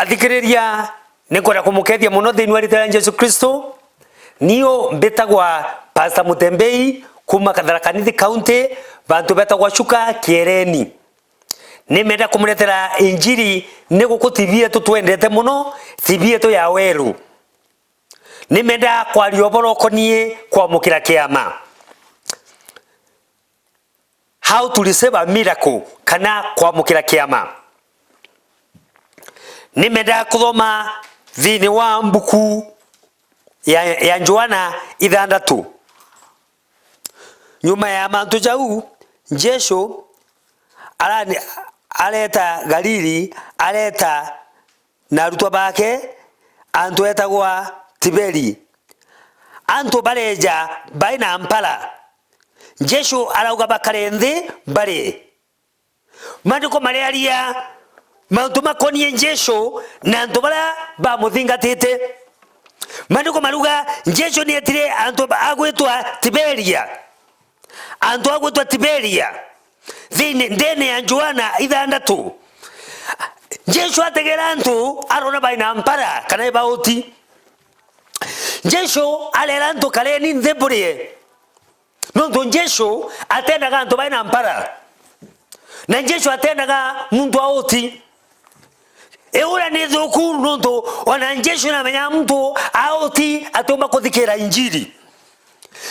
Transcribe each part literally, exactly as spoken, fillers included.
Thikiriria, ni nkwenda kumukethia mono thiini wa riitwa ria Jesu Kristo. Niu mbitagwa Pastor Mutembei kuuma Tharaka Nithi County, bantu betagwa Chuka Kiereni. Ni menda kumuretera injiri ni guku T V yetu twendete mono, T V yetu ya Weru. Ni menda kwaria uboro ukonie kwamukira kiama. How to receive a miracle, kana kwamukira kiama. Ni menda kuthoma thiini wa mbuku ya, ya Johana ithandatu. Nyuma ya mantu jau, Jesu arani-, areta Galili, areta na arutwa bake antu etagwa Tiberi. Antu bareeja bai na mpara. Jesu arauga bakare nthi barie. Maandiko mariaria mantu makonie Jesu na antu baria bamuthingatite. Maandiko maruga Jesu nietire antu ba-, agwitwa Tiberia. Antu agwitwa Tiberia. Thiini, ndene ya Johana ithandatu. Jesu ategera antu, arona bai na mpara kana ibauti. Jesu arera antu, "Kareni nthi burie." Nontu Jesu atendaga antu bai na mpara. Na Jesu atendaga muntu auti. Iura ni thuku nontu ona Jesu namenyaga muntu auti atiumba kuthikira injiri.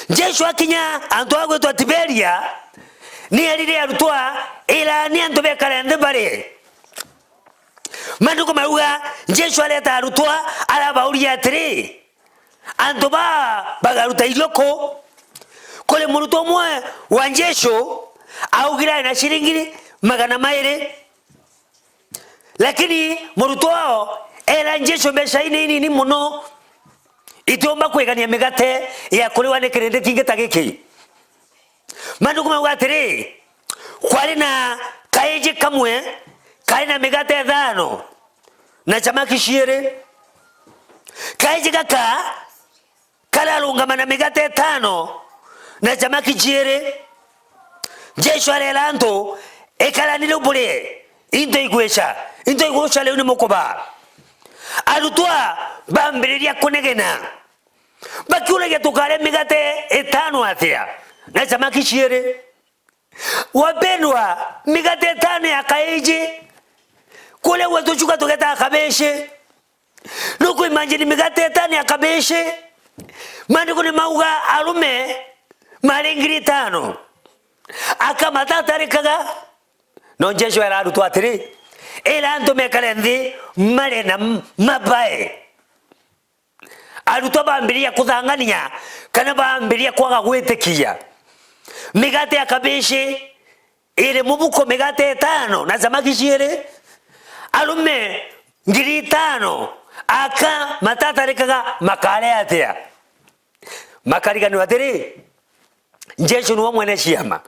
Jesu akinya antu a gwitwa Tiberia, ni erire arutwa, "Irani antu bekare nthi barie." Maandiko marauga, Jesu areta arutwa, arabauria atiri, "Antu baa bagaruta irio ku?" Kuri murutwa umwe wa Jesu augire ari na ciringi magana mairi. Lakini murutwa oo eera Jesu, "Mbeca ii ni inini mono, itiumba kwigania migate ya kuriwa ni kirindi kingi ta giki." Maandiko mauga atiri, "Kwari na kaiji kamwe kari na migate ithano na chamaki ciiri. Kaiji gaka kararungama na migate itano na chamaki ciiri." Jesu areera antu, "Ikarani riu burie, into igwica, into igwica riu ni mukubaa." Arutwa bambiriria kunegena, bakiuragia, "Tukaria migate itano atia na chamaki ciiri?" Wapendwa, migate itano ya kaiji, kuria gwetu Chuka tugetaga kabici. Nukuimagine migate itano ya kabici? Maandiko ni mauga arume mari ngiri itano. Akamatatarikaga. No Jesu era arutwa atiri, "Ira antu mekare nthi mare na m-, mabae." Arutwa bambiriria kuthangania, kana bambiriria kwaga gwitikia. Migate ya kabici iri mubuko, migate itano na samaki ciiri. Arume ngiri itano aka matatarikaga makare atia? Makariganirwa atiri, Jesu niwe mwene ciama.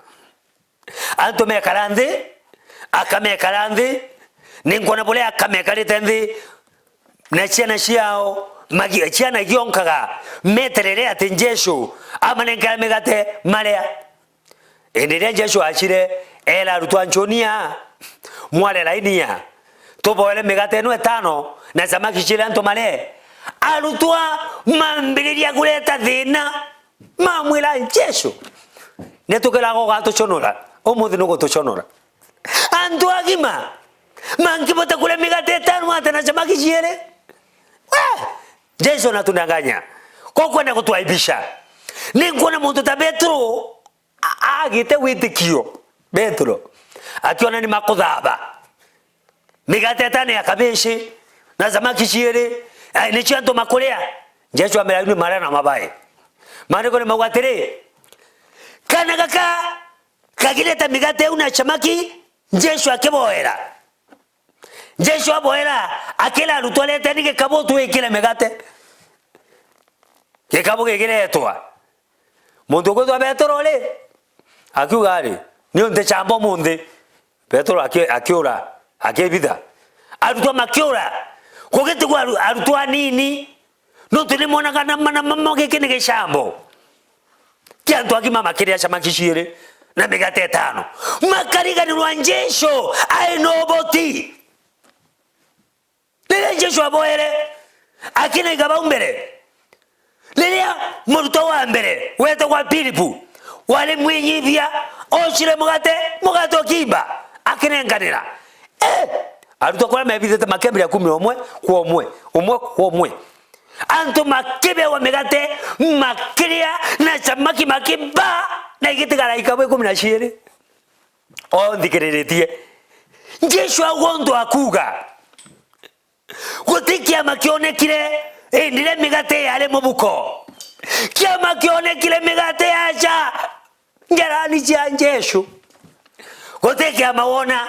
Antu mekara nthi, akamekara nthi, ninkwona buria akamekarite nthi, na ciana ciao, magi-, ciana igionkaga, meterere ati Jesu amanenkera migate maria. Indi riria Jesu acire, era arutwa, "Nchunia, mware laini ya, tuboere migate ino itano na samaki ciiri antu marie." Arutwa mambiriria kureta thina. Mamwira, "Jesu, nitukiraga ugatuconora, umuthi nugutuconora." Antu agima mangibota kuria migate itano atia na samaki ciiri? We! Jesu anatudanganya kwa kwenda kutuaibisha. Ninkwona muntu ta Petero a-, agite witikio. Petero akiona ni makuthaba. Migate itano ya kabici na samaki ciiri, ai, nicio antu makuria. Jesu amera, "Ni maria na mabae." Maandiko ni mauga atiri, kana gaka kagireta migate iu na samaki, Jesu akiboera. Jesu aboera, akira arutwa, "Reteni gikabu twikire migate." Gikabu gigiretwa. Muntu ukwitwa Petero ri, akiuga ari, "Niu nticamba umunthi." Petero aki-, akiura, akibitha. Arutwa makiura, kugitigwa aru-, arutwa anini, nontu ni monaga nama nama giki ni gicambo kia antu agima makiria samaki ciiri na migate itano. Makariganirwa Jesu ai na uboti. Riria Jesu aboere, akinaiga bau mbere, riria murutwa wa mbere wetagwa Filipu wari mwinyithia, oocire mugate, mugate ukimba, akinenkanira. Eh! Arutwa kuria mebithite makiambiria kumira umwe kwa umwe, umwe kwa umwe. Antu makibewa migate, makiria, na samaki makimba, na igitigara ikabwa ikumi na ciiri. O nthikiriritie. Jesu auga untu akuuga. Guti kiama kionekire indi riria migate yari mubuko. Kiama kionekire migate yaca njarani cia Jesu. Guti kiama wona,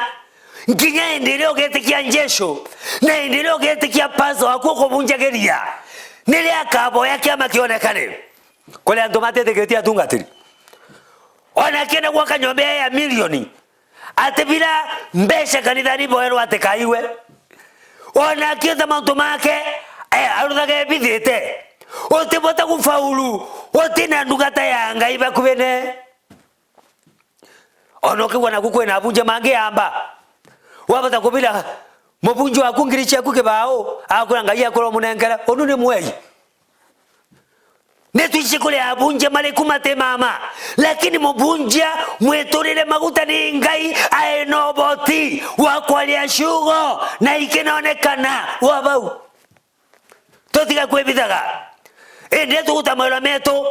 nginya indi iria ugitikia Jesu, na indi iria ugitikia pastor waku ukubunjagiria, niria akaboya kiama kionekane. Kuri antu matitikitie atungatiri. Ona akienda gwaka nyomba ya milioni, atibira mbeca kanithani boerwa atikaiwe. Ona akienda mantu make, eh, aruthage ebithite. Utibota gufaulu, utina ndungata ya Ngai bakubi ne. Ona ukigua naku kwina abunjia mangi amba, wabota kubira mubunjia waku ngiri ciaku kibao, akwira Ngai akorwo munenkera, unu ni mwei. Ni twici kuri abunjia mariku mati mama, lakini mubunjia mwiturire maguta ni Ngai aina uboti wa kwaria ciugo na ikinonekana wa bau. Tutiga kwibithaga. Indi tuguta mawira metu,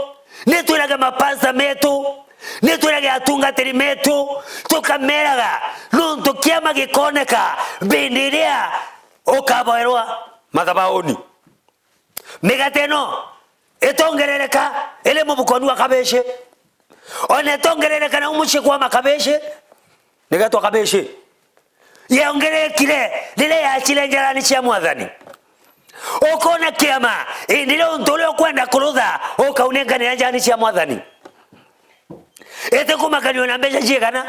ni twirage mapasta metu, ni twirage atungatiri metu, tukameraga, nontu kiama gikoneka bindi iria ukaboerwa mathabauni. Migate ino itongerereka iri mubukoni wa kabici, ona itongerereka nau mucii kwa makabici, nigetwa kabici. Yongerekire riria yacire njarani cia Mwathani. Ukona kiama, indi riu untu uria ukwenda kurutha, ukaunenkanira njarani cia Mwathani. Itikumakaniwa na mbeca ciigana,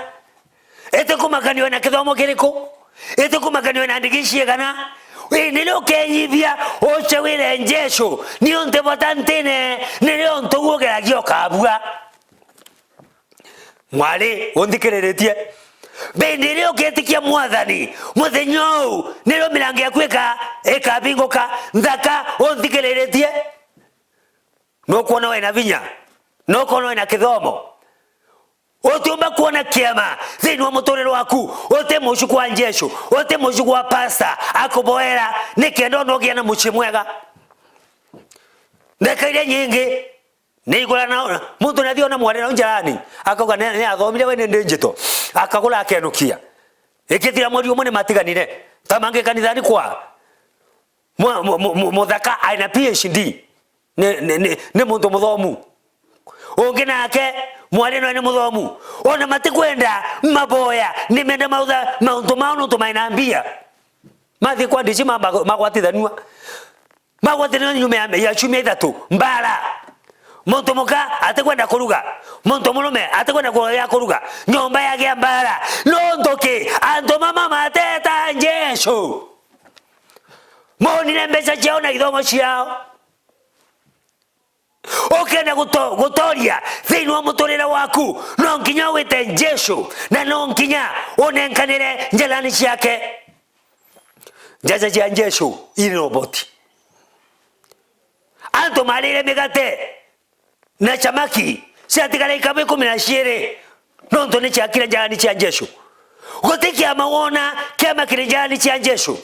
itikumakaniwa na kithomo kiriku, itikumakaniwa na ndigi ciigana, indi riu ukenyithia ucewire Jesu, niuntu bota ntine, nirio untu ugeragia ukabua. Mwari, unthikiriritie. Bindi iria ukitikia Mwathani, muthenya uu, nirio mirango yaku ika-, ikabinguka. Nthaka, unthikiriritie. Nukwona wina vinya? Nukwona wina kithomo? Utiumba kwona kiama thiini wa muturire waku, uti mucukwa Jesu, uti mucukwa pastor, akuboera, nikenda ona ugia na mucii mwega. Ndeka iria nyingi, Ni igura na, muntu ni athii ona mwari nau njarani, akauga ni, ni athomire we ni ndi njito, akagura akenukia. Ikithira mweri umwe ni matiganire, ta mangi kanithani kwa mu-, mu-, mu-, mu-, muthaka aina P H D. Ni, ni, ni, ni muntu muthomu. Ungi nake, mwari nawe ni muthomu. Ona matikwenda maboya, ni menda mautha mauntu mao nontu maina mbia. Mathi kwa ndici mamba-, magwatithanua. Magwatithanua nyuma ya, ya ciumia ithatu, mbara. Muntu muka atikwenda kuruga, muntu murume atikwenda kuruga, nyomba yagia mbara. Nontu ki? Antu mama mateta Jesu. Monire mbeca ciao na ithomo ciao. Ukenda guto-, gutoria thiini wa muturire waku, no nginya wite Jesu, na no nginya unenkanire njarani ciake. Njaja cia Jesu iri na uboti. Antu marire migate na chamaki ciatigara ikaba ikumi na ciiri, nontu ni ciakire njarani cia Jesu. Guti kiama wona kiama kiri njarani cia Jesu.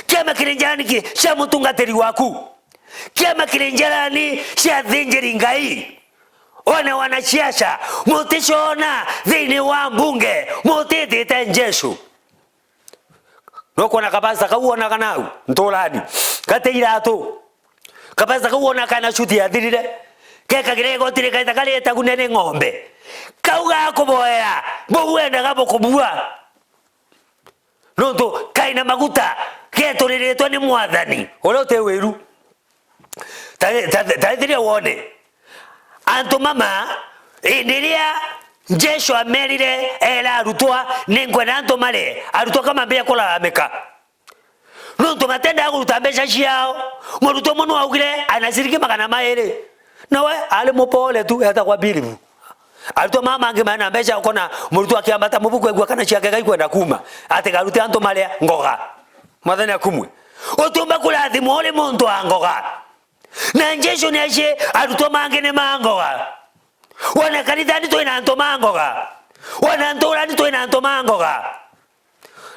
Kiama kiri njarani ki-, cia mutungatiri waku. Kiama kiri njarani cia athinjiri Ngai. Ona wanasiasa, muticona thiini wa mbunge, mutitite Jesu. Nukwona kapasta kau wonaga nau nturani, gati iratu. Kapasta kau wona kana cuti yathirire, kekagira igoti rikaita karietagune ni ng'ombe. Kau gakuboera, buu wendaga bukubua. Nontu kaina maguta, geturiritwe ni Mwathani, uria uti wiru. Ta, ta, ta ithiria wone. Antu mama, indi iria Jesu amerire, era arutwa, "Ninkwenda antu mare," arutwa kamambia kulalamika. Nontu matendaga kuruta mbeca ciao. Murutwa umwe nwaugire, "Ana ciringi magana mairi." Nawe ari mupole tu, etagwa Bilibu. Arutwa mama mangi mena mbeca, ukona murutwa akiambata mubuku, egua kana ciake gaikwenda kuma, atigarute antu maria ngoga. Mwathani akumwe. Utiumba kurathimwa uri muntu wa ngoga. Na Jesu ni aci arutwa mangi ni ma ngoga. Wana kanithani twina antu ma ngoga. Wana nturani twina antu ma ngoga.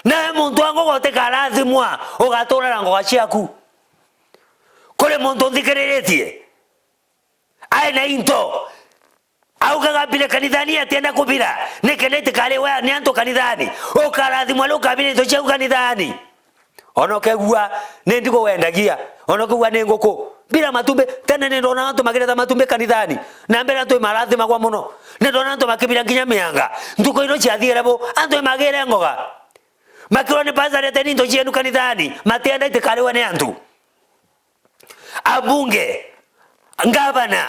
Nawe muntu wa ngoga utikarathimwa, ugatuura na ngoga ciaku. Kuri muntu nthikiriritie, ai na into, augaga mbire kanithani, atienda kubira, nikenda itikariwe ni antu kanithani. Ukarathimwa ri ukabira into ciaku kanithani. Ona ukegua ni ndigu wendagia, ona ukegua ni nguku, bira matumbi. Tene ni ndona antu makireta matumbi kanithani, na mbere antu imarathimagwa muno. Ni ndona antu makibira nginya mianga. Ntuku ino ciathiire bo, antu imagire ngoga. Makirwa ni pastor, reteni into cienu kanithani, matienda itikariwe ni antu. Abunge, ngavana,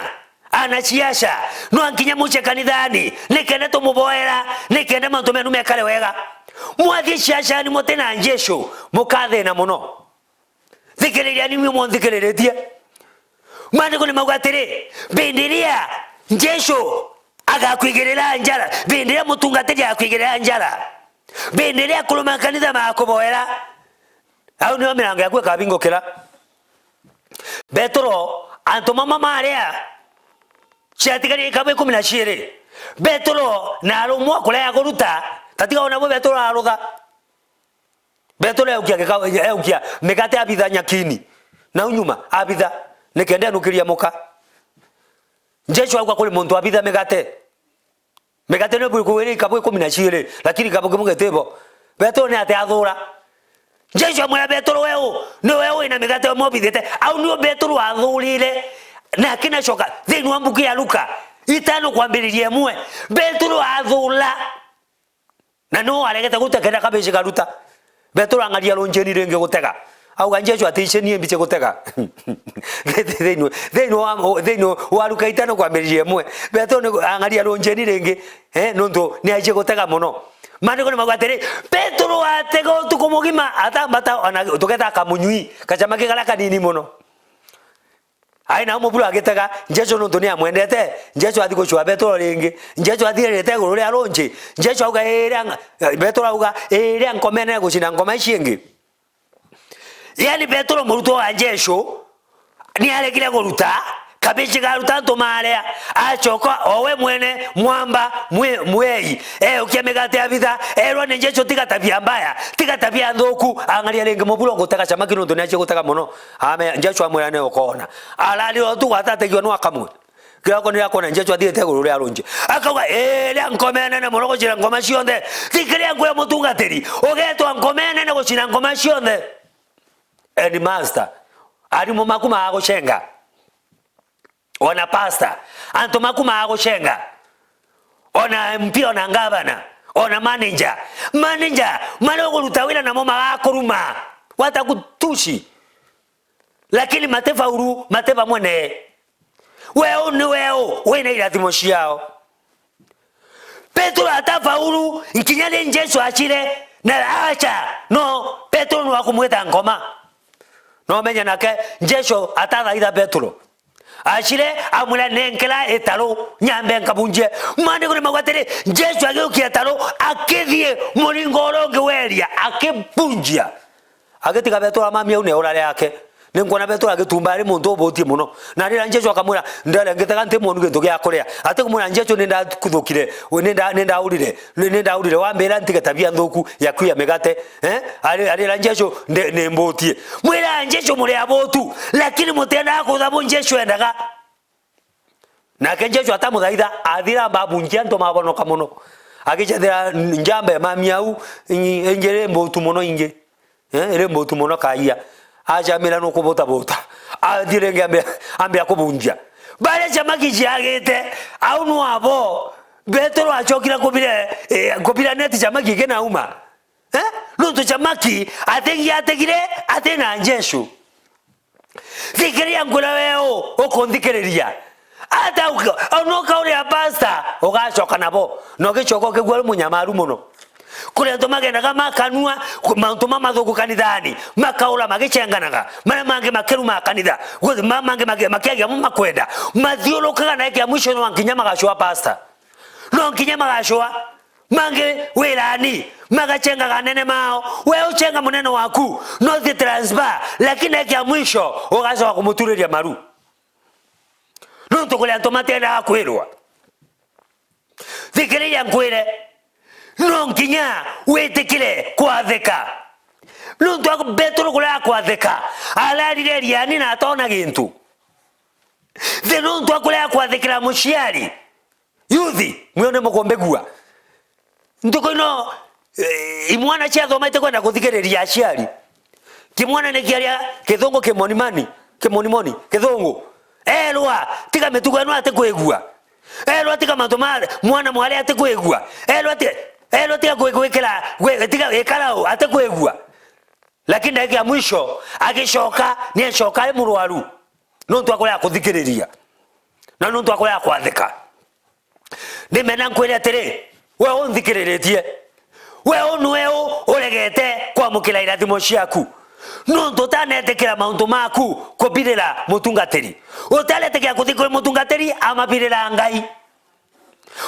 anasiasa, no nkinya muce kanithani, nikenda tumuboera, nikenda mantu menu mekare wega. Mwathie siasani muti na Jesu, mukathina muno. Thikiriria ni mwe munthikiriritie. Maandiko ni mauga atiri, bindi iria Jesu agakwigirira njara, bindi iria mutungatiri agakwigirira njara, bindi iria akuruma kanitha makuboera, au nio mirango yaku ikabingukira. Petero, antu mama maria, ciatigari ikabo ikumi na ciiri. Petero na arumwa kuria ya kuruta, tatiga ona bo Petero arutha. Petero eukia gika-, eukia migate abitha nyakini. Nau nyuma, abitha, nikenda enukiria muka. Jesu auga kuri muntu abitha migate. Migate ni bwikuwiri ikabo ikumi na ciiri, lakini ikabo kimwe gitibo. Petero ni ati athura. Jesu amwira Petero, "We u, ni we wina migate umwe ubithite." Au niu Petero athurire, na akinacoka thiini wa mbuku ya Luka itano kwambiriria imwe. Petero athura. Na nuu aregete gutega kenda kabici karuta. Petero ang'aria runjini ringi gutega. Auga, "Jesu ati iceni imbici gutega." Thiini, thiini wa, thiini wa Luka itano kwambiriria imwe. Petero ni ang'aria runjini ringi, eh, nontu ni aici gutega muno. Maandiko ni mauga atiri, Petero atega utuku mugima, atambata ona tugeta kamunywi, kacamaki karia kanini muno. Ai nau muburo agitega, Jesu nontu ni amwendete, Jesu athi gucua Petero ringi. Jesu athirite iguru ria runji. Jesu auga, "Iria ng-," Petero auga, "Iria nkomene gucina ngoma ici ingi." Yaani Petero murutwo wa Jesu ni aregire guruta, kabici garuta antu maria, acoka o we mwene mwamba mwe-, mwei, eukia migate abitha, erwa ni Jesu, "Tiga tabia mbaya, tiga tabia nthuku." Ang'aria ringi muburo gutega camaki nontu ni acie gutega muno. Amen. Jesu amwira, "Ni ukoona." Ararira utuku atategwa no akamwe. Kiroko ni akwona Jesu athiite iguru ria runji. Akauga, "Iria nkoma inene muno gucira ngoma cionthe." Thikiria nkwira mutungatiri, ugetwa nkoma inene gucira ngoma cionthe. Headmaster, arimu maku magagucenga. Ona pastor, antu maku magagucenga. Ona M P, ona ngavana, ona manager. Manager, maria uguruta wira namo magakuruma. Watakutusi. Lakini matifaulu, mati bamwe nee. Weu ni weu, wina irathimo ciao. Petero atafaulu, nkinya ri Jesu acire, na acha, no, Petero ni wa kumwita ngoma. No menya nake, Jesu atathaitha Petero. Acire, amwira, "Nenkera itaru, nyambe nkabunjie." Maandiko ni mauga atiri, Jesu agiukia itaru, akithie muringo uria ungi wa iria, akibunjia. Agitiga Petero amami au na iura riake. Ni nkwona Petero agitumba ari muntu ubutie muno. Na rira Jesu akamwira, "Ndere ngitega nti mwonu gintu gia kuria." Ati kumwira Jesu, "Ni ndakuthukire, we ni nda-, ni ndaurire, ni, ni ndaurire, wambira ntige tabia nthuku ya kuia migate." Eh? Ari, arira Jesu, "Ndi, ni mbutie." Mwira Jesu, "Muri abutu, lakini mutiendaga kutha bu Jesu endaga." Nake Jesu atamuthaitha, athira amba abunjia antu mabonoka muno. Agicethira njamba ya mami au, ingi, ingi iri mbutu muno ingi. Eh, iri mbutu muno kaia. Acamira nukubutabuta. Athire ingi ambia, ambia kubunjia. Baria camaki ciagite, au nu abo, Petero acokire kubire, eh, kubira neti camaki kinauma. Eh? Nontu camaki ategia ategire ati na Jesu. Thikiria nkwira weu ukunthikiriria. Ata uka-, ona ukauria pastor, ugacoka nabo. Na ugicoka ukigua uri munyamaru muno. Kuri antu magendaga makanua ku-, mauntu mamathuku kanithani, makaura magicenganaga, maria mangi makiruma kanitha, guthi ma-, mangi maki-, makiagia mo makwenda, mathiurukaga na ikia mwisho no nkinya magacua pastor. No nkinya magacua. Mangi wirani, magachengaga anene mao. We uchenga munene waku, no thi transfer, lakini dakika ya mwisho ugacoka kumuturiria maru. Nontu kuri antu matiendaga kwirwa. Thikiriria nkwire, no nkinya witikire kwathika. Nontu aku-, Petero kuria akwathika, ararire riani na atona gintu. Thi nontu akuria akwathikira muciari. Yuthi, mwio ni mukumbigua. Ntuku ino, eh, imwana ciathoma itikwenda kuthikiriria aciari. Kimwana ni kiaria kithungu kimonimani, kimonimoni, kithungu. Erwa, tiga mitugo ino atikwigua. Erwa, tiga mantu ma mwana mwari atikwigua. Erwa, ti-, erwa, tiga gwi-, gwikira, gwi-, tiga ikara u, atikwigua. Lakini ndagika ya mwisho, agicoka, ni acoka e murwaru. Nontu akuria kuthikiriria. Na nontu akuria kwathika. Ndimena nkwire atiri, we unthikiriritie, we u niwe u uregete kwamukira irathimo ciaku, nontu utanetikira mauntu maku kubirira mutungatiri. Utaretikira kuthi kuri mutungatiri amabirira Ngai.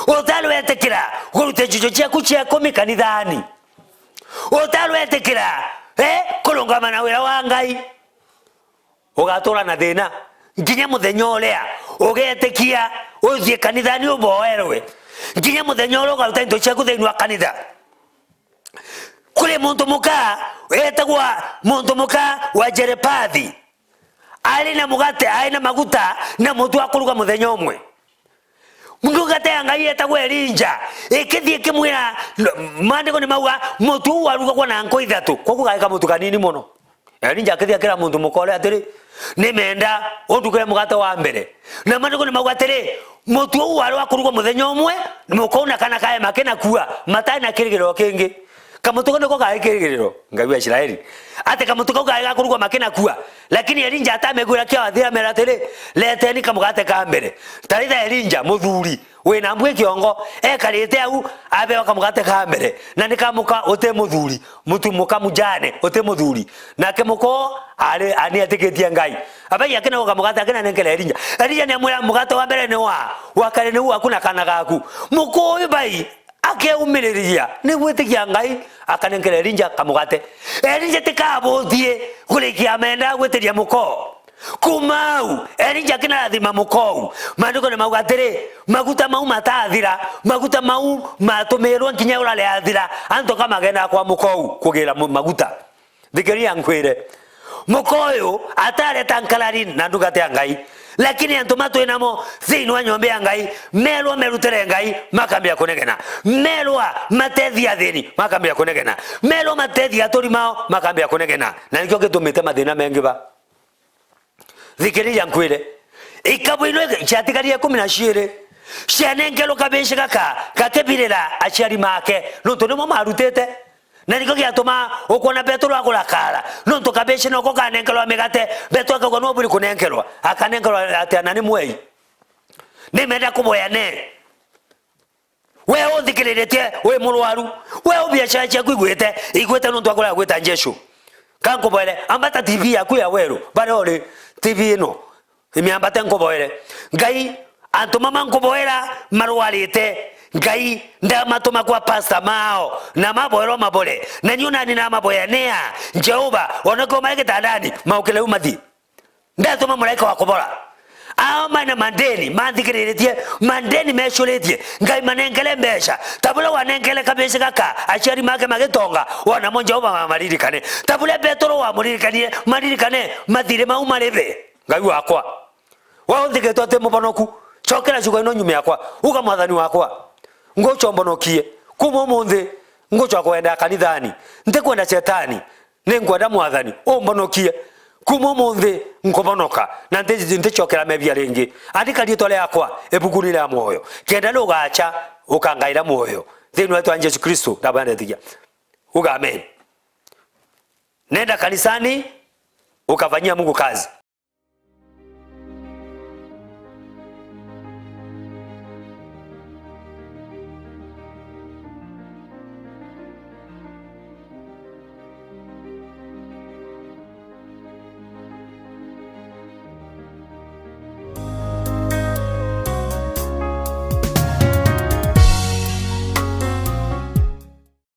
Utarwetikira kuruta ichucho ciaku cia ikumi kanithani. Utarwetikira, eh, kurungama na wira wa Ngai. Ugatura na thina nginya muthenya uria ugetikia uthie kanithani uboerwe, nginya muthenya uria ugaruta into ciaku thiini wa kanitha. Kuri muntu muka etagwa muntu muka wa Jerepathi, ari na mugate, ari na maguta na mutu akuruga muthenya umwe. Ndungata ya Ngai yetagwa Elija ikithie ikimwira, maandiko ni mauga mutu uu warugagwa na nko ithatu, koguo gari kamutu kanini mono. Elija akithie akira muntu muka uria atiri, nimenda undugire mugate wa mbere. Na maandiko ni mauga atiri, mutu uu wari wa kurugwa muthenya umwe, muka uu na kana kae makinakua, matari na kirigiriro kingi. Kamutu kau niko kaari kirigiriro, Ngai wa Israeli, ati kamutu kau kaari gakurugwa makinakua. Lakini Elija atamegwira kio, athie amera atiri, reteni kamugate ka mbere. Taritha Elija, muthuri, wina mbui kiongo, ekarite au, abewa kamugate ka mbere, na ni kamuka uti muthuri, mutu muka mujane uti muthuri. Nake muka uu ari, ani etikitie Ngai. Abai akinegwa kamugate, akinanenkera Elija. Elija ni amwira, mugate wa mbere ni wa, wa kari ni waku na kana gaku. Muka uyu bai, akeumiriria, ni gwitikia Ngai, akanenkera Elija kamugate. Elija tikabuthie kurikia amenda gwitiria muka uu. Kuma au, Elija akinarathima muka uu. Maandiko ni mauga atiri, maguta mau matathira, maguta mau matumirwe nkinya urare athira, antu ka magenda kwa muka uu kugira mu-, maguta. Thikiriria nkwire, muka uyu atareta nkarari na ndungata ya Ngai, lakini antu ma twi namo thiini wa nyomba ya Ngai, merwa merutire Ngai, makambia kunegena. Merwa matethia athini, makambia kunegena. Merwa matethia aturi mao, makambia kunegena. Na nikio gitumite mathina mengi ba. Thikiriria nkwire, ikabu ino ciatigarire ikumi na ciiri, cianenkerwa kabici gaka gakibirira aciari make, nontu nimo marutite. Na nikio giatuma ukwona Petero akurakara, nontu kabici noko kanenkerwa migate, Petero akauga, "No buri kunenkerwa." Akanenkerwa atia na ni mwei? Nimenda kuboya ne. We unthikiriritie wi murwaru, we u biashara ciaku igwite, igwite nontu wa kuria gwita Jesu. Ka nkuboere, ambata T V yaku ya weru, baria uri T V ino, imiambate nkuboere. Ngai, antu mama nkuboera marwarite, Ngai ndamatuma kwa pastor mao, na maboerwa mabore. Na niu nani namaboya nia, Jehova, onake umare gitandani, maukire u mathi. Ndatuma muraika wa kubora. Ao maina mandeni, manthikiriritie, mandeni mecuritie, Ngai manenkere mbeca. Ta buria wanenkere kabici gaka, aciari make magitonga, wonamo Jehova mamaririkane. Ta buria Petero wamuririkanire, maririkane, mathiri mau maribe. Ngai wakwa. We unthikirite uti mubonoku, cokera ciugo ino nyuma yakwa. Uga, "Mwathani wakwa, ngucombonokie. Kuma umunthi, ngucoka kwenda kanithani. Ntikwenda Shetani." Ninkwenda Mwathani, umbonokie. Kuma umunthi nkubonoka, na nti-, nticokera mebia ringi. Andika riitwa riakwa ibukuni ria mwoyo, kenda nugacha ukangaira mwoyo. Thiini wa riitwa ria Jesu Kristo, ndabwendetikia. Uga amen. Nenda kanisani, ukafanyia Mungu kazi.